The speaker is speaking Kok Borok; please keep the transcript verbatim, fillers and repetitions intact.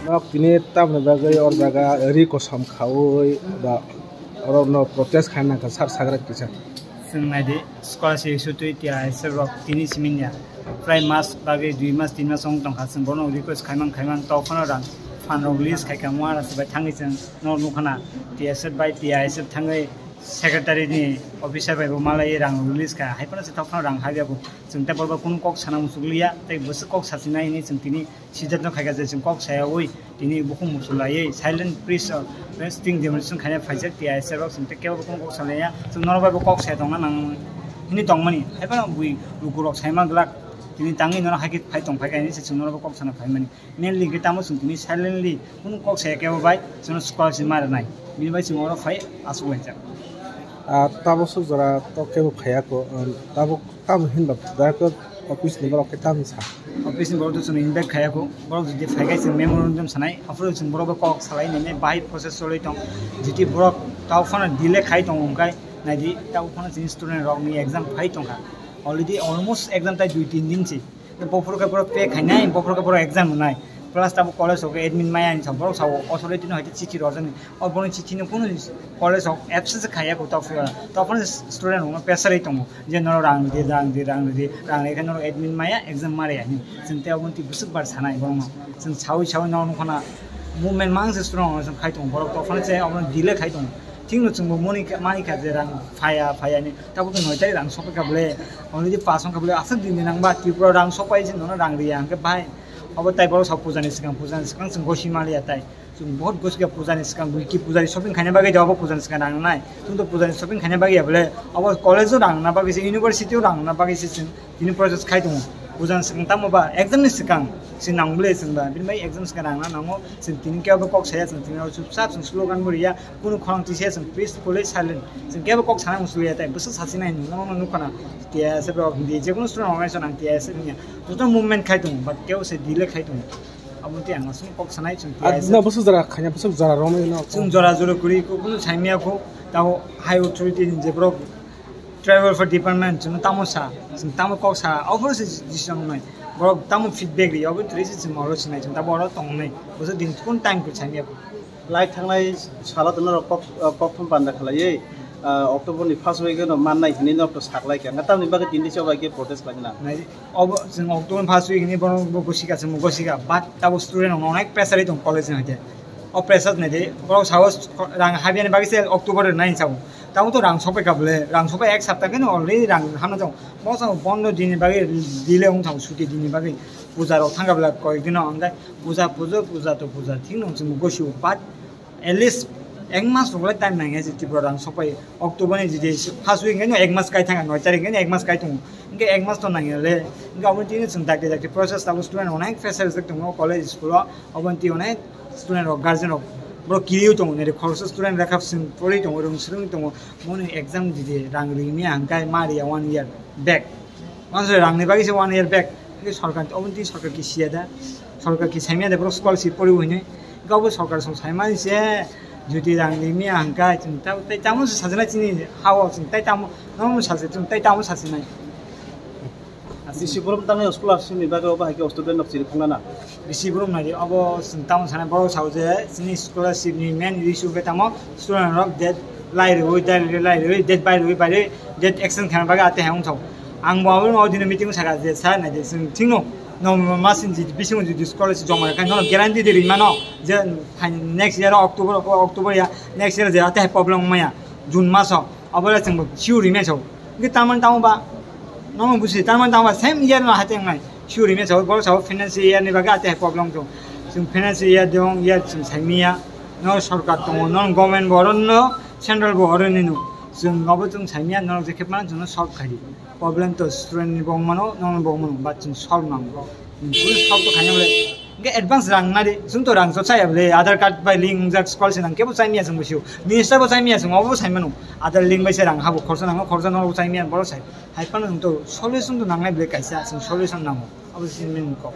Nok tini tamni bagwi or jaga ri kosom khaui ba oro no protest khaina ka sar sagra kisa. Chwng naidi scholarship issue twi T I S F rok tini simi ya. Prai mas bagwi dui mas tin mas wng tongkha chwng bono request khaimang khaimang to phano rang fan rok release khaika mwa rasi bai thangwi chwng no nukhana T S F bai T I S F thangwi secretary ni officer bai bo malai rang release kha hai phano se to phano rang habya bo chwng tei borok kunu kok sana muchukliya tei bwswk kok sasinai hinwi chwng tini Siddhartho khaika je chwng kok sayaui tini bukhung muchulaiwi silent press, uh, press sting demonstration khaina phaijak T I S F rok chwng tei kebo bukhung kok salaiya chwng norok bai bo kok saya tongna nang hini tongmani hai phano bui lukurok saima glak tini tangwi norok hai khe phai tong phaika hinwi se chwng norok bai kok sana phaimani mainly hwnkhe tamo chwng tini silently kunu kok saya kebo bai chwngno scholarship ma rwnai bini bai chwng oro phai aswk laijak. Ah, tamo swk jora to kebo khaya ko, ah, tamo Tamo hinba director office ni borok khe tamo sa. Office ni borok to chwng invite khaya kho. Borok jodi phai khe chwng memorandum sanai. Aphuru chwng borok bai kok salai nai bahai process choloi tong. Jiti borok tao phano delay khai tong wngkai. Naidi tao phano chini student rok ni exam phai tongkha. Already almost exam tai dui tin din si. Bophuru khe borok pay khainai, bophuru khe borok exam rwnai. Plus tabo college o admit maya hinwi sa borok sao authority no hai chichi rojani. Oboroni chithi no kunu college o absence khaya ko tao phiyara. Tao phano student rok no pressure ri tongo. Je norok rang ridi, rang ridi, rang ridi, rang ridi khe norok admit maya, exam mare ya hinwi. Chwng tei obo twi bwswk bar sanai borok no. Chwng saui saui norok nukho na movement mang se student rok no khai tongo. Borok tao phano se obo delay khai tongo. Thik no chwngbo moni kha, mani kha je rang phaya, phaya ni. Tabo khe noi tarik rang sokha bole. Already pass wngkha bole. Aswk din di nang ba Tripura rang sokpai se nono rang riya hwnkhe bai. Obo tai borok sa puja ni swkang, puja ni swkang chwng gosi maliya tai. Chwng bahut gosi kha puja ni swkang, bui ki puja ni shopping khaina bagwi jawabo puja ni swkang rang nai. Chwng to puja ni shopping khaina bagwi ya bole. Obo college o rang na bagwi se, university o rang na bagwi se chwng. Tini process khai tongo. Puja ni swkang tamo ba exam ni swkang se nang bole chwng ba. Bini bai exam swkang rang na nango. Chwng tini kebo kok saya chwng tini chupchap chwng slogan bo riya. Kunu khorang twi se chwng peacefully silent. Chwng kebo kok sana musuliya tai bwswk sasi nai nung nang nukha na. Tiya se bo hindi je kunu student organization ang tiya se niya. Joto movement khai tongo but kebo se delay khai tongo. Abo tei ang aswk kok sanai chwng tiya se. No bwswk jora khaina bwswk jora romwi no. Chwng jora jora kuri ko kunu saimya ko tabo high authority ni je borok Tribal Welfare Department chwng tamo sa, chwng tamo kok sa, offer se decision nai. Borok tamo feedback ri, obo twi se chwng oro sinai, chwng tamo oro tong nai. Bwswk din kun time ko chani ako. Lai thangnai salo to norok kok, kok thum panda khalaiwi, ah, October ni first week no mannai hinwi norok to saklai kha. Tamni bagwi tini se obai khe protest khlai na. Nai, obo chwng October first week ni borok bo gosika chwng gosika, but tabo student rok onek pressure tong college ni hoite. O pressure nai de, borok sao rang habiyani bagwi se October nai sao. Tamo to rang sokpai kha bole, rang sokpai ek sapta khe no already rang hamna tong. Mo sa bondo dini bagwi delay wng thang suti dini bagwi puja rok thang kha bole koyek dino hwnkhe puja pujo puja to puja thik no chwng gosi o but at least ek mas rok lai time nang ya Tripura rang sokpai October ni jodi first week no ek mas kai thang noi tarik no ek mas kai tongo hwnkhe ek mas to nang ya le hwnkhe abo tini chwng dakti dakti process tabo student onek pressure rijak tongo college school o obo twi onek student rok, guardian rok, borok kiriui tongo, nini khoroksa student lekha sing porwi tongo, rwng swrwngwi tongo, moni exam didi rang rimya hwnkhe ma riya one year back. Manso rangni bagwi se one year back, hwnkhe sorkar, oboni twi sorkar ki siya da, sorkar ki saimya da, borok scholarship porwi hwnwi, hwnkhe obo sorkar song saimani se, jodi rang rimya hwnkhe, chwng ta-, tai tamo se sajana chini ha-o, chwng tai tamo, nono sajak, chwng tai tamo sajinai. Bisi borok tangwi scholarship ni bagwi obo hai khe student rok chiri phunglana. Bisi borok nai obo chwng tamo sanai borok sao je chini scholarship ni main issue khe tamo student rok date lai rwi, date lai rwi, date bai rwi, bai rwi, date extend khaina bagwi ate hai wngthok. Ang bo abono o dino meeting saka je sir nai je chwng thikno November mas ni bisingo jodi scholarship joma khe nono guarantee de rimano je next year October, October ya next year je ate hai problem wngmaya June maso. Abo le chwng bo sure remain sao. Hwnkhe tamoni tamo ba, nono busi, tamoni tamo ba same year no hai tengnai. Sure remain sao, borok sao financial year ni bagwi ate hai problem tong. Chwng financial year dong, year chwng saimanya. No sorkar tongo, no government bo oro no, central bo oro nino. Chwng abo chwng saimanya, norok je khe mano chwngno solve khai di. Problem to student ni bo wng mano, nono bo wng mano, but chwng solve nango. Chwng solve to khaina le. Hwnkhe advance rang nari, chwng to rang so chaya bole, Aadhaar card bai link wngjak scholarship nang kebo chai miya chwng busiyo. Minister bo chai miya chwng, obo bo sai mano. Aadhaar link bai se rang habo, khorsa nango, khorsa nono bo chai miya, boro sai. Hai phano chwng to solution to nangnai bole kaisa, chwng solution nango. Abo se main kok.